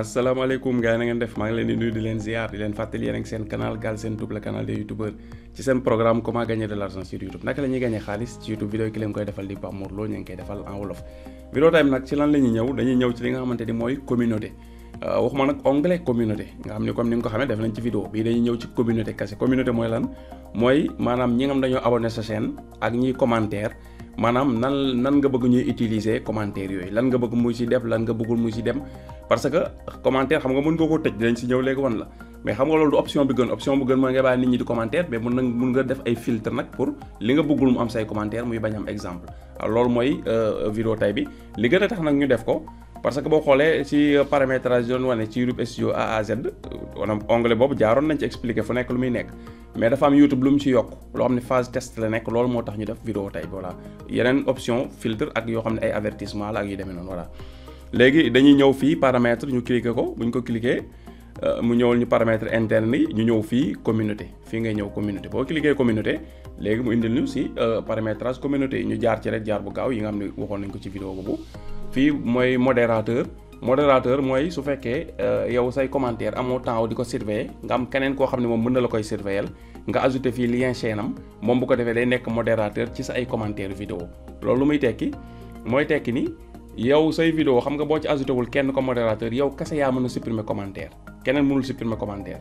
asalaamaaleykum gars yi na ngeen def maa ngi leen di nuyu di leen ziar di leen fàttali yéen ak seen canal Galsen Tube, le canal des youtubeurs ci seen programme comment gagner de l'argent sur YouTube. Naka la ñuy gagner xaalis ci YouTube vidéo ki leen koy defal di Pape Mor Lo ñu ngi koy defal en wolof. Vidéo time nag ci lan la ñuy ñëw dañuy ñëw ci li nga xamante ni mooy communauté waxuma nag onglet communauté nga xam ne comme ni nga ko xamee def nañ ci vidéo bii dañuy ñëw ci communauté kese. Communauté mooy lan mooy maanaam ñi nga xam dañoo abonné sa chaîne ak ñiy commentaire maanaam nan nga bëgg ñuy utiliser commentaire yooyu lan nga bëgg muy ci def lan nga bëggul muy ci dem parce que commentaire xam nga mën nga ko tëj dinañ ci ñëw léegi wan la mais xam nga loolu du option bi gën option bu gën mooy nga bàyyi nit ñi di commentaire mais mun nga def ay filtre nag pour li nga bëggul mu am say commentaire muy bañ am exemple alors loolu mooy vidéo tay bi li gën a tax nag ñu def ko parce que boo xoolee ci paramétrage doon wane ci YouTube Studio A à Z maanaam onglet boobu jaaroon nañ ci expliquer fu nekk lu muy nekk mais dafa am YouTube lu mu ci yokk loo xam ne phase test la nekk loolu moo tax ñu def vidéo tey voilà yeneen option filtre ak yoo xam ne ay avertissement la ak yu demee noonu voilà. léegi dañuy ñëw fii paramètre ñu cliquer ko bu ñu ko cliquer mu ñëwal ñu paramètre interne yi ñu ñëw fii communauté fii ngay ñëw communauté boo cliquer communauté léegi mu indil ñu si paramétrage communauté yi ñu jaar ci rek jaar bu gaaw yi nga xam ne waxoon nañ ko ci vidéo boobu. fii mooy modérateur mooy su fekkee yow say commentaire amoo temps di ko surveiller nga am keneen koo xam ne moom mën na la koy surveiller nga ajouté fii lien chaîne am moom bu ko defee day nekk modérateur ci sa ay commentaire vidéo loolu lu muy tekki mooy tekki ni yow say vidéo xam nga boo ci ajouté wul kenn ko modérateur yow kese yaa mën a supprimer commentaire keneen mënul supprimer commentaire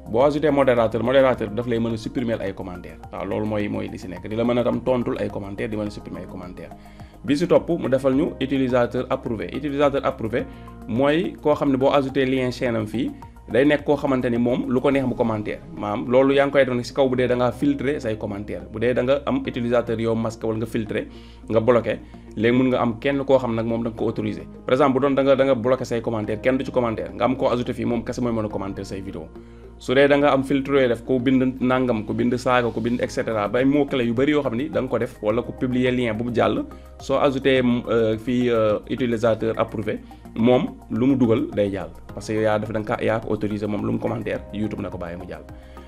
boo ajouté modérateur bi daf lay mën a supprimer ay commentaire waaw loolu mooy li si nekk di la mën a tam tontul ay commentaire di mën a supprimer ay commentaire bi si topp mu defal ñu utilisateur approuvé mooy koo xam ne boo ajouté lien chaîne am fii day nekk koo xamante ni moom lu ko neex mu commentaire maanaam loolu yaa ngi koy def nag si kaw bu dee da ngaa filtré say commentaire bu dee da nga am utilisateur yow masqué wala nga filtré nga bloqué léegi mun nga am kenn koo xam nag moom da nga ko autorisé par exemple bu doon da nga bloqué say commentaire kenn du ci commentaire nga am koo ajouté fii moom kese mooy mën a commentaire say vidéo su dee da nga am filtre yooyu def ku bind nangam ku bind saaga ku bind et cetera bay mot clé yu bëri yoo xam ni da nga ko def wala ku publier lien bu mu jàll soo ajouté fii utilisateur approuvé moom lu mu dugal day jàll parce que yaa def da nga yaa ko autorisé moom lu mu commentaire YouTube na ko bàyyi mu jàll.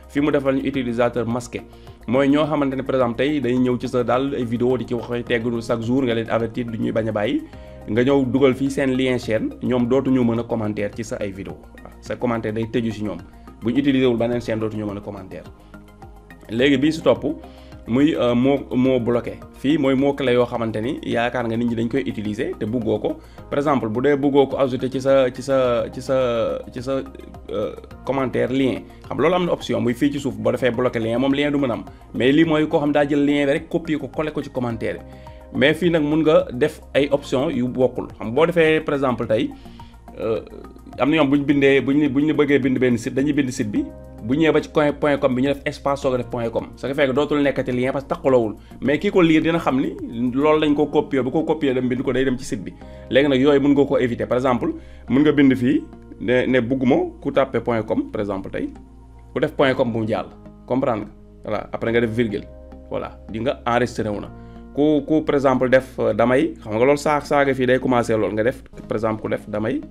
fii mu defal ñu utilisateur masqué mooy ñoo xamante ne par exemple tey dañuy ñëw ci sa daal ay vidéo di ci wax teggul chaque jour nga leen avertir du ñuy bañ a bàyyi nga ñëw dugal fii seen lien chaîne ñoom dootuñu mën a commentaire ci sa ay vidéo waaw sa commentaire day tëju si ñoom. bu ñu utilisé wul beneen chaîne dootuñu mën a commentaire léegi bii si topp muy moo bloqué fii mooy mot clé yoo xamante ni yaakaar nga nit ñi dañ koy utiliser te bëggoo ko par exemple bu dee bëggoo ko ajouté ci sa commentaire lien xam loolu am na option muy fii ci suuf boo defee bloqué lien moom lien du mën am mais lii mooy koo xam daa jël lien bi rek copier ko coller ko ci commentaire mais fii nag mun nga def ay option yu bokkul xam boo defee par exemple tey am na ñoom bu ñu bëggee bind benn site dañuy bind site bi bu ñëwee ba ci point com bi ñu def espace soog a def point com ça fait que dootul nekkati lien parce que taxalawul mais kii ko lire dina xam ni loolu lañ ko copier bu ko copier dem bind ko day dem ci site bi léegi nag yooyu mën nga ko éviter par exemple mën nga bind fii ne bugguma ku tàppe point com par exemple tey ku def point com bu mu jàll comprendre nga voilà après nga def virgule voilà di nga enregistré wu na ku par exemple def damay xam nga loolu saaga fii day commencer loolu nga def par exemple ku def damay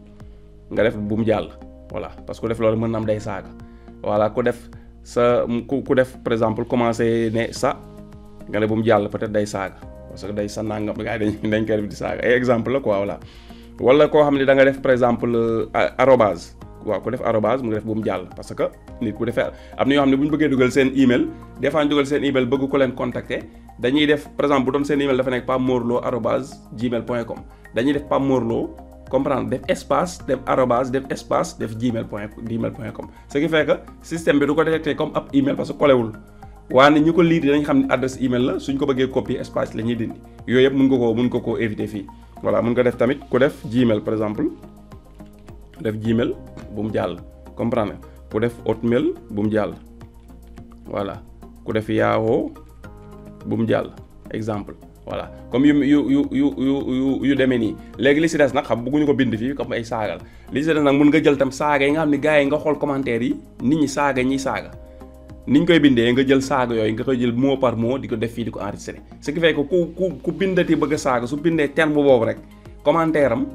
nga def bu mu jàll voilà parce que ku def loolu mën na am day saaga voilà ku def ku def par exemple commencé ne sa nga ne bu mu jàll peut-être day saaga parce que day sa nangam gars yi dañ koy def di saaga ay exemple la quoi voilà wala koo xam ne da nga def par exemple arobase waaw ku def arobase mu nga def bu mu jàll parce que nit ku defee am na yoo xam ne bu ñu bëggee dugal seen email des fois ñu dugal seen email bëgg ko leen contacter dañuy def par exemple bu doon seen email dafa nekk papemorlo@gmail.com dañuy def papemorlo comprendre def espace def arobase def espace def gmail.com ce qui fait que système bi du ko détecté comme ab email parce que kolewul waaye ñu ko lire dinañ xam ne adresse email la suñ ko bëggee copier espace la ñuy dindi yooyu yëpp mën nga koo éviter fii voilà mën nga def tamit ku def gmail par exemple def gmail bu mu jàll comprendre ku def hotmail bu mu jàll voilà ku def yahoo bu mu jàll exemple voilà comme yu demee nii léegi li si des nag xam bëgguñu ko bind fii comme ay saagal li si des nag mun nga jël tam saaga yi nga xam ne gars yi nga xool commentaire yi nit ñi saaga ñiy saaga ni ñu koy bindee nga jël saaga yooyu nga koy jël mot par mot di ko def fii di ko enregistré ce qui fait que ku bindati bëgg a saaga su bindee terme boobu rek commentaire am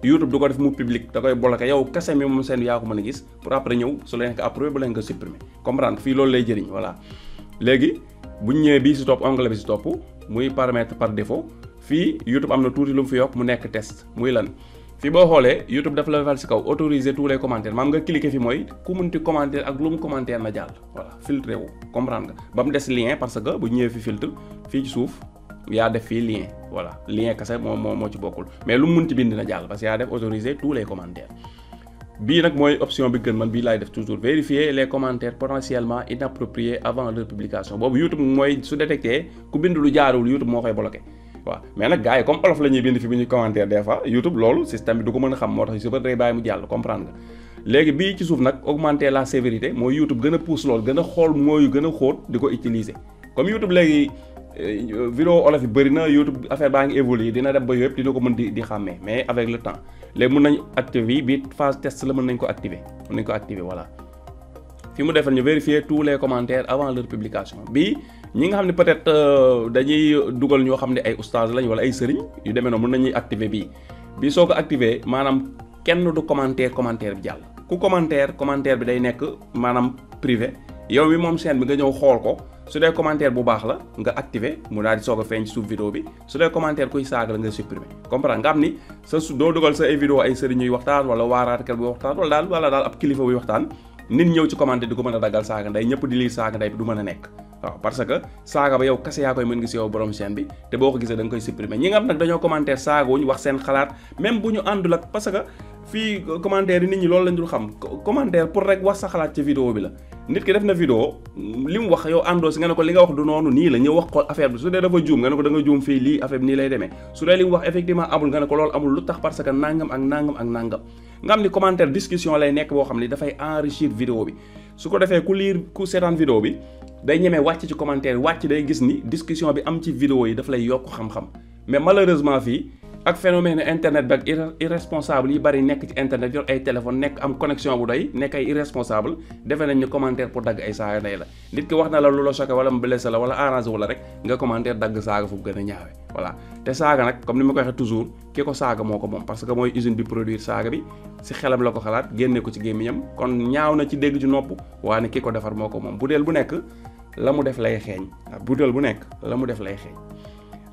YouTube du ko def mu public da koy bloqué yow kese mi moom seen yaa ko mën a gis pour après ñëw su leen ko approuvé bu leen ko supprimer comprendre fii loolu lay jëriñ voilà léegi bu ñu ñëwee bii si topp onglet bi si topp muy paramètre par défaut fii YouTube am na tuuti lu mu fi yokk mu nekk test muy lan fii boo xoolee YouTube daf la defal si kaw autoriser tous les commentaires maam nga cliquer fi mooy ku munti commentaire ak lu mu commentaire na jàll voilà filtré wu comprendre nga ba mu des lien parce que bu ñëwee fi filtre fii ci suuf yaa def fii lien voilà lien kese moo ci bokkul mais lu mu munti bind na jàll parce que yaa def autoriser tous les commentaires bii nag mooy option bi gën man bii laay def toujours vérifier les commentaires potentiellement inappropriés avant leur publication boobu YouTube mooy su détecté ku bind lu jaarul YouTube moo koy bloqué waaw mais nag gars yi comme olof la ñuy bind fi bu ñuy commentaire des fois YouTube loolu système bi du ko mën a xam moo tax su ba day bàyyi mu jàll comprendre nga léegi bii ci suuf nag augmenter la sévérité mooy YouTube gën a pousse loolu gën a xool mooyu gën a xóot di ko utiliser comme YouTube léegi vidéo olof yi bëri na YouTube affaire baa ngi évoluer dina dem ba yëpp dina ko mën di xàmmee mais avec le temps léegi mën nañu activer bi phase test la mën nañ ko activer voilà fi mu defal ñu vérifier tous les commentaires avant leur publication bii ñi nga xam ne peut-être dañuy dugal ñoo xam ne ay oustaz lañ wala ay sëriñ yu demee noonu mën nañuy activer bii soo ko activer maanaam kenn du commentaire bi jàll ku commentaire bi day nekk maanaam privé yow mi moom chaîne bi nga ñëw xool ko su dee commentaire bu baax la nga activer mu daal di soog a feeñ ci suuf vidéo bi su dee commentaire kuy saaga la nga supprimer comprendre nga xam ni doo dugal sa ay vidéo ay sëriñ yuy waxtaan wala waaraatekat buy waxtaan wala daal ab kilifa buy waxtaan nit ñëw ci commentaire di ko mën a daggal saaga nday ñëpp di lii saaga nday bi du mën a nekk waaw parce que saaga ba yow kase yaa koy mën gis yow borom chaîne bi te boo ko gisee da nga koy supprimer ñi nga xam nag dañoo commentaire saaga wuñ wax seen xalaat même bu ñu àndul ak parce que fii commentaire yi nit ñi loolu lañ dul xam commentaire pour rek wax sa xalaat ci vidéo bi la nit ki def na vidéo li mu wax yow àndoo si nga ne ko li nga wax du noonu nii la ñëw wax ko affaire bi su dee dafa juum nga ne ko da nga juum fii lii affaire bi nii lay demee su dee li mu wax effectivement amul nga ne ko loolu amul lu tax parce que nangam ak nangam ak nangam nga xam ni commentaire discussion lay nekk boo xam ni dafay enrichir vidéo bi su ko defee ku seetaan vidéo bi day ñemee wàcc ci commentaire wàcc day gis ni discussion bi am ci vidéo yi daf lay yokk xam-xam mais malheureusement fii ak phénomène internet bi ak irresponsable yi bari nekk ci internet yor ay téléphone nekk am connexion bu doy nekk ay irresponsable defe nañ ni commentaire pour dagg ay saaga ndey la nit ki wax na la lu la choqué wala mu blessé la wala arrangé wu la rek nga commentaire dagg saaga fu gën a ñaawe voilà te saaga nag comme ni ma ko waxee toujours ki ko saaga moo ko moom parce que mooy usine bi produire saaga bi si xelam la ko xalaat génne ko ci gémmiñam kon ñaaw na ci dégg ci nopp waa ne ki ko defar moo ko moom butéel bu nekk la mu def lay xeeñ waaw butéel bu nekk la mu def lay xeeñ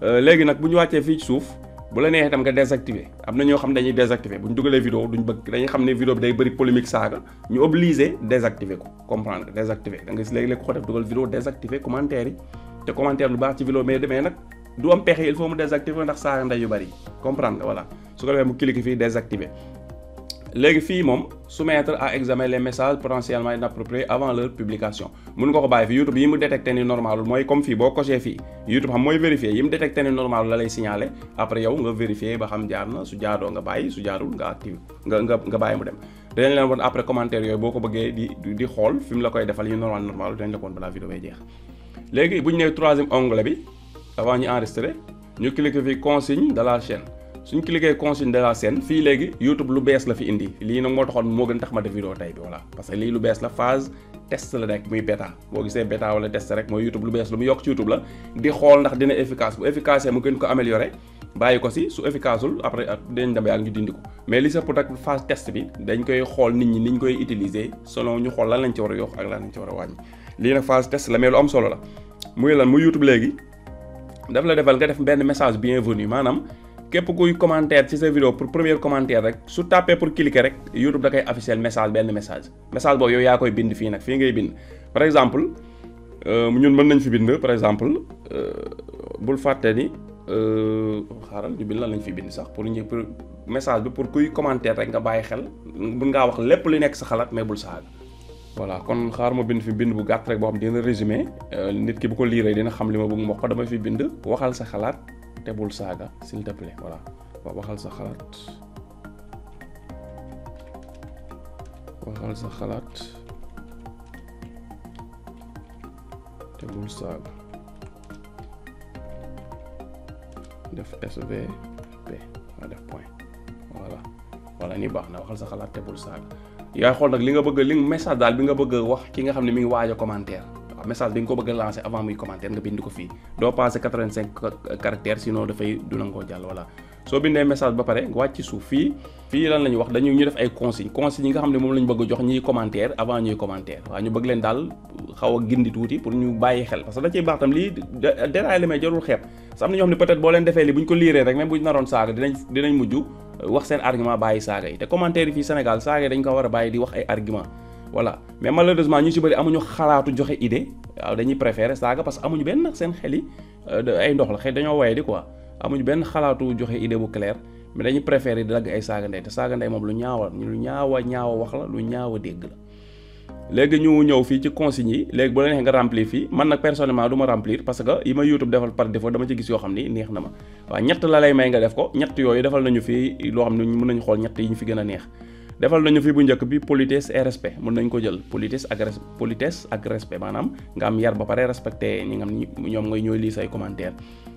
léegi nag bu ñu wàccee fii ci suuf bu la neexee itam nga désactiver am na ñoo xam dañuy désactiver bu ñu dugalee vidéo duñ bëgg dañuy xam ne vidéo bi day bëri polémique saaga ñu obligé désactiver ko comprendre désactiver da nga gis léegi-léeg ko def dugal vidéo désactiver commentaire yi te commentaire lu baax ci vidéo mais demee nag du am pexe il faut mu désactiver ndax saaga nday yu bëri comprendre nga voilà su ko defee mu cliquer fii désactiver léegi fii moom soumettre à examen les messages potentiellement inappropriés avant leur publication mun nga ko bàyyi fi YouTube yi mu détecté ni normalul mooy comme fii boo coché fii YouTube xam mooy vérifier yi mu détecté ni normalul la lay signaler après yow nga vérifier ba xam jaar na su jaadoo nga bàyyi su jaarul nga active nga bàyyi mu dem dañ leen woon après commentaire yooyu boo ko bëggee di xool fi mu la koy defal yu normal dañ la ko woon balaa vidéo bay jeex léegi bu ñu nee troisième onglet bi avant ñu enregistrer ñu cliquer fii consigne de la chaîne suñ cliquer consigne de la chaîne fii léegi YouTube lu bees la fi indi lii nag moo taxoon moo gën tax ma def vidéo tey bi voilà parce que lii lu bees la phase test la nekk muy bêta boo gisee bêta wala test rek mooy YouTube lu bees lu mu yokk ci YouTube la di xool ndax dina efficace bu efficace mu gën ko améliorer bàyyi ko si su efficaceul après dañ dem yaa ngi dindi ko mais li sa pour ak phase test bi dañ koy xool nit ñi niñ koy utiliser selon ñu xool lan lañ ci war a yokk ak lan lañ ci war a wàññi lii nag phase test la mais lu am solo la muy lan muy YouTube léegi daf la defal nga def benn message bienvenue maanaam képp kuy commentaire ci sa vidéo pour premier commentaire rek su tapé pour cliquer rek YouTube da koy afficher message benn message boobu yow yaa koy bind fii nag fii ngay bind par exemple ñun mën nañ fi bind par exemple bul fàtte ni xaaral ñu bind lan lañ fi bind sax pour message bi pour kuy commentaire rek nga bàyyi xel mën ngaa wax lépp lu nekk sa xalaat mais bul saaga voilà kon xaar ma bind fi bind bu gàtt rek boo xam dina résumé nit ki bu ko liiree dina xam li ma bëgg mu wax ko dama fi bind waxal sa xalaat te bul saaga s'il te plaît voilà waxal sa xalaat te bul saaga def SVP nga def point voilà nii baax na waxal sa xalaat te bul saaga yaay xool nag li nga bëgg li message daal bi nga bëgg wax ki nga xam ne mi ngi waaj a commentaire message bi nga ko bëgg a lancer avant muy commentaire nga bind ko fii doo passer 85 caractères sinon dafay du nangoo jàll voilà soo bindee message ba pare nga wàcc ci suuf fii lan la ñu wax dañu ñu def ay consignes yi nga xam ne moom la ñu bëgg a jox ñiy commentaire avant ñuy commentaire waaw ñu bëgg leen daal xaw a gindi tuuti pour ñu bàyyi xel parce que da ciy baax tam lii détail la mais jarul xeeb parce que am na ñoo xam ne peut-être boo leen defee li bu ñu ko liiree rek même bu ñu naroon saaga dinañ mujj wax seen argument bàyyi saaga yi te commentaire yi fii Sénégal saaga yi dañ ko war a bàyyi di wax ay argument voilà mais malheureusement ñu ci bëri amuñu xalaatu joxe idée waaw dañuy préférer saaga parce que amuñu benn seen xel yi ay ndox la xëy dañoo waye di quoi amuñu benn xalaatu joxe idée bu clair mais dañuy préférer di dagg ay saaga ndey te saaga ndey moom lu ñaawa wax la lu ñaawa dégg la. léegi ñu ñëw fii ci consignes yi léegi bu la neexee nga remplir fii man nag personnellement du ma remplir parce que yi ma YouTube defal par défaut dama ci gis yoo xam ni neex na ma waaw ñett la lay may nga def ko ñett yooyu defal nañu fii loo xam ne mën nañu xool ñett yi ñu fi gën a neex defal nañu fi bu njëkk bi politesse et respect mën nañ ko jël politesse ak respect maanaam nga am yar ba pare respecté ñi nga xam ni ñoom ngay ñooy lii say commentaire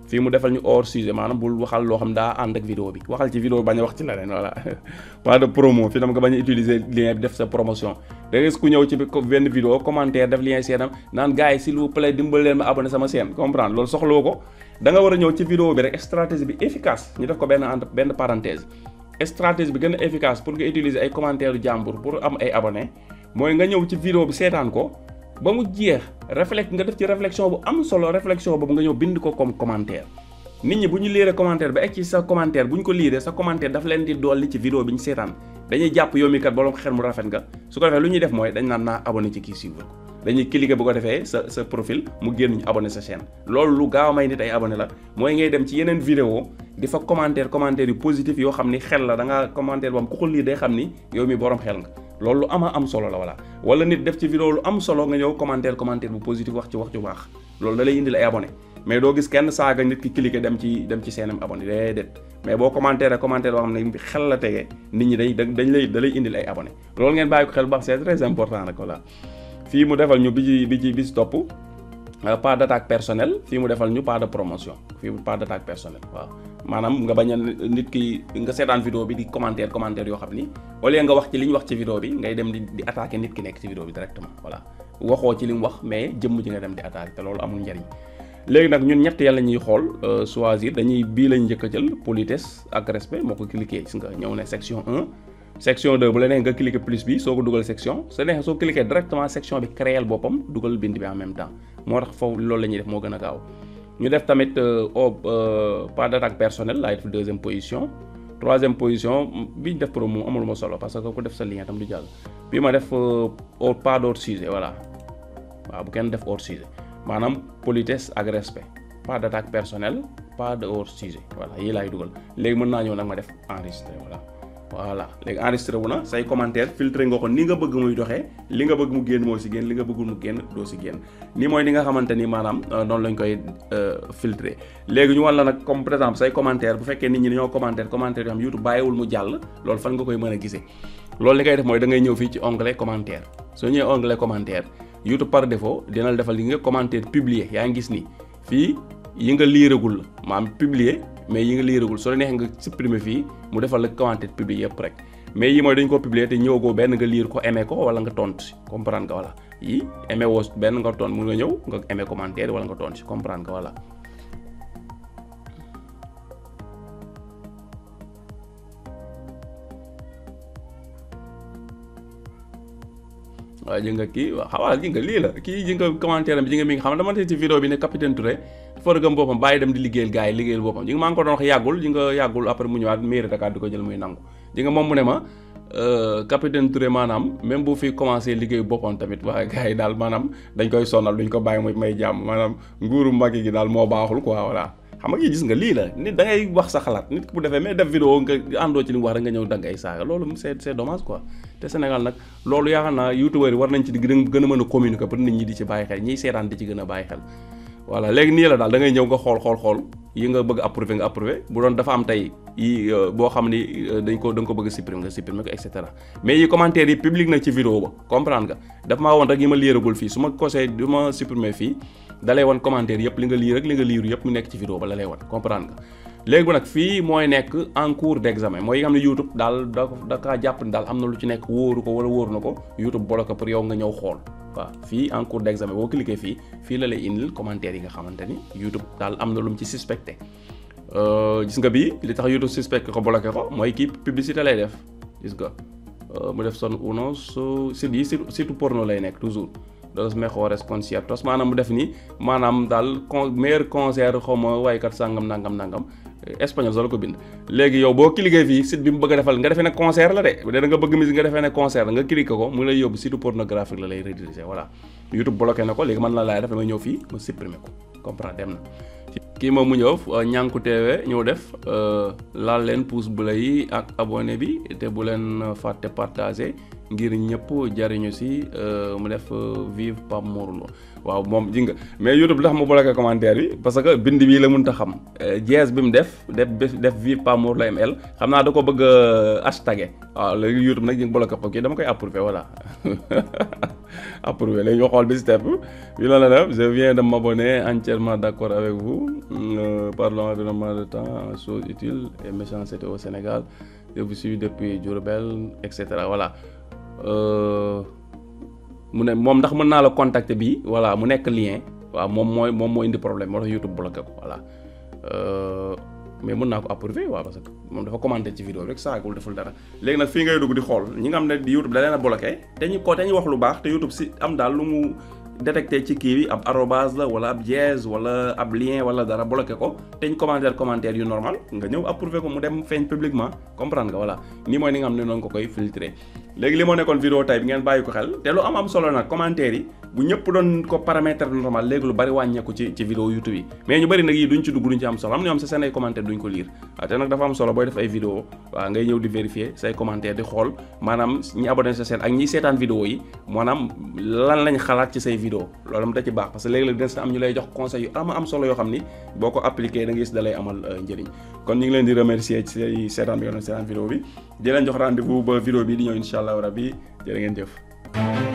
fii mu defal ñu hors sujet maanaam bul waxal loo xam daa ànd ak vidéo bi waxal ci vidéo bi bañ a wax ci leneen voilà pas de promo fi tam nga bañ a utiliser lien bi def sa promotion da ngay ku ñëw ci benn vidéo commentaire def lien seenam naan gars yi s'il vous plaît dimbal leen ma abonné sama chaîne comprendre loolu soxloo ko da nga war a ñëw ci vidéo bi rek stratégie bi efficace ñu def ko benn parenthèse stratégie bi gën a efficace pour nga utiliser ay commentaire yu jàmbur pour am ay abonné mooy nga ñëw ci vidéo bi seetaan ko ba mu jeex nga def ci réflexion bu am solo réflexion boobu nga ñëw bind ko comme commentaire nit ñi bu ñu liiree commentaire ba egg ci sa commentaire bu ñu ko liiree sa commentaire daf leen di dolli ci vidéo bi ñu seetaan dañuy jàpp yow mi kat borom xel mu rafet nga su ko defee lu ñuy def mooy dañ naan naa abonné ci kii suivre ko dañuy cliquer bu ko defee sa profil mu génn ñu abonné sa chaîne loolu lu gaaw may nit ay abonné la mooy ngay dem ci yeneen vidéo di fa commentaire yu positif yoo xam ni xel la da ngaa commentaire boobu ku ko lire day xam ni yow mi borom xel nga loolu lu am solo la voilà wala nit def ci vidéo lu am solo nga ñëw commentaire bu positif wax ju baax loolu da lay indil ay abonné mais doo gis kenn saaga nit ki cliquer dem ci seenam abonné déedéet mais boo commentaire boo xam ne xel la tegee nit ñi da lay indil ay abonné loolu ngeen bàyyi ko xel baax c'est très important nag voilà fii mu defal ñu bi ci topp pas d'attaque personnelle fii mu defal ñu pas de promotion fii pas d'attaque personnelle waaw maanaam nga bañ a nit ki nga seetaan vidéo bi di commentaire yoo xam ni au lieu nga wax ci li ñu wax ci vidéo bi ngay dem di attaquer nit ki nekk ci vidéo bi directement voilà waxoo ci li mu wax mais jëmm ji nga dem di attaquer te loolu amul njariñ léegi nag ñun ñett yàlla ñuy xool choisir bii lañ njëkk a jël politesse ak respect moo ko cliquer gis nga ñëw ne section 1 section 2 bu la neex nga cliquer plus bi soo ko dugal section su neexee soo cliquer directement section bi créer boppam dugal bind bi en même temps moo tax foofu loolu la ñuy def moo gën a gaaw ñu def tamit pas d'attaque personnelle laay def deuxième position troisième position bi ñu def promo amul ma solo parce que ku def sa lien tam du jàll bi ma def pas d'hors sujet voilà waaw bu kenn def hors sujet maanaam politesse ak respect pas d'attaque personnelle pas de hors sujet voilà yii laay dugal léegi mën naa ñëw nag ma def enregistrer voilà léegi enregistré wu na say commentaire filtré nga ko ni nga bëgg muy doxee li nga bëgg mu génn moo si génn li nga bëggul mu génn doo si génn nii mooy ni nga xamante ni maanaam noonu lañ koy filtré léegi ñu wan la nag comme par exemple say commentaire bu fekkee nit ñi dañoo commentaire yoo xam YouTube bàyyiwul mu jàll loolu fan nga koy mën a gisee loolu li ngay def mooy da ngay ñëw fii ci onglet commentaire soo ñëwee onglet commentaire YouTube par défaut dina la defal li nga commentaire publier yaa ngi gis ni fii yi nga liiragul la maanaam publier mais yi nga liiragul soo la neexee nga supprimer fii mu defal la commentaire publier yëpp rek mais yi mooy dañ ko publier te ñëwagoo benn nga liir ko aimé ko wala nga tontu si comprendre nga voilà yi aimé woo benn nga tontu mun nga ñëw nga aimé commentaire wala nga tontu si comprendre nga voilà. waaw ji nga kii waaw ji nga lii la kii ji nga commentaire bi ji nga mi nga xam ne dama ci vidéo bi ne capitaine Touré dafa gëm boppam bàyyi dem di liggéeyal gars yi liggéeyal boppam ji nga maa ngi ko doon wax yàggul après mu ñëwaat mairie Dakar di ko jël muy nangu ji nga moom mu ne ma capitaine Touré maanaam même bu fi commencé liggéey boppam tamit waaye gars yi daal maanaam dañ koy sonal duñ ko bàyyi muy may jàmm maanaam nguuru Macky gi daal moo baaxul quoi voilà xam nga gis nga lii la nit da ngay wax sa xalaat nit bu defee mais def vidéo nga àndoo ci li mu wax rek nga ñëw dagg ay saaga loolu c'est dommage quoi te Sénégal nag loolu yaakaar naa youtubeurs yi war nañ ci di gën a mën a communiquer pour nit ñi di ci bàyyi xel ñiy seetaan di ci gën a bàyyi xel voilà léegi nii la daal da ngay ñëw nga xool yi nga bëgg approuver nga approuver bu doon dafa am tey yi boo xam ni da nga ko bëgg supprimer nga supprimer ko et cetera mais yi commentaires yi public na ci vidéo ba comprendre nga daf maa woon rek yi ma liiragul fii su ma kosee du ma supprimer fii dalay wan commentaire yëpp li nga lire ak li nga liiru yëpp mu nekk ci vidéo ba la lay wan comprendre nga léegi bu nag fii mooy nekk en cours d'examen mooy yi nga xam ne YouTube daal da kaa jàpp ni daal am na lu ci nekk wóoru ko wala wóoru na ko YouTube bloqué pour yow nga ñëw xool waaw fii en cours d'examen boo cliquer fii la lay indil commentaire yi nga xamante ni YouTube daal am na lu mu ci suspecté gis nga bii li tax YouTube suspecté ko bloqué ko mooy kii publicité lay def gis nga mu def son uno site yi surtout porno lay nekk toujours los mejores conciertos maanaam mu def ni maanaam daal meilleur concert xaw ma waykat sàngam nangam espagnol sax la ko bind. léegi yow boo cliquer fii site bi mu bëgg a defal nga defee ne concert la de bu dee da nga bëgg musique nga defee ne concert la nga cliquer ko mu lay yóbbu site pornographique la lay rediriger voilà YouTube bloqué na ko léegi man la laay def damay ñëw fii ma supprimer ko comprendre dem na. kii moom mu ñëw Ñànku TV ñëw def laal leen pouce bleu yi ak abonné bi te bu leen fàtte partager ngir ñëpp jariñu si mu def vive Pape Mor Lo waaw moom ji nga mais YouTube tax mu bloqué commentaire bi parce que bind bii la mënut a xam jees bi mu def vive Pape Mor Lo ML xam naa da ko bëgg a hashtagé waaw léegi YouTube nag ñu ngi bloqué ko kii dama koy approuvé voilà approuvé léegi ñu xool bi step bi la la def je viens de m'abonner entièrement d'accord avec vous parlons environnement de temps choses utiles et méchanceté au Sénégal je vous suis depuis Diourbel et cetera voilà mu ne moom ndax mën naa la contacter bii voilà mu nekk lien waaw moom moo indi problème moo tax YouTube bloqué ko voilà mais mën naa ko approuver waaw parce que moom dafa commenter ci vidéo rek saagul deful dara léegi nag fii ngay dugg di xool ñi nga xam ne YouTube da leen a bloqué te ñu wax lu baax te YouTube si am daal lu mu détecté ci kii bi ab arobase la wala ab dièse wala ab lien wala dara bloqué ko te ñu commentaire yu normal nga ñëw approuvé ko mu dem feeñ publiquement comprendre nga voilà nii mooy ni nga xam ne noonu ko koy filtré léegi li moo nekkoon vidéo tay bi ngeen bàyyi ko xel te lu am solo nag commentaire yi bu ñëpp doon ko paramètre normal léegi lu bari wàññeeku ci vidéo YouTube yi mais ñu bari nag yi duñ ci dugg duñ ci am solo am na ñoom sa seen ay commentaire duñ ko lire waaw te nag dafa am solo booy def ay vidéo waaw ngay ñëw di vérifier say commentaire di xool maanaam ñi abonné sa chaîne ak ñiy seetaan vidéo yi maanaam lan lañ xalaat ci say vidéo loolu am da ci baax parce que léegi-léeg dina am ñu lay jox conseil yu am solo yoo xam ni boo ko appliqué da nga gis da lay amal njëriñ kon ñu ngi leen di remercier ci seetaan bi yoon seetaan vidéo bi di leen jox rendez-vous ba vidéo bi di ñëw incha allah rabbi jërë ngeen jëf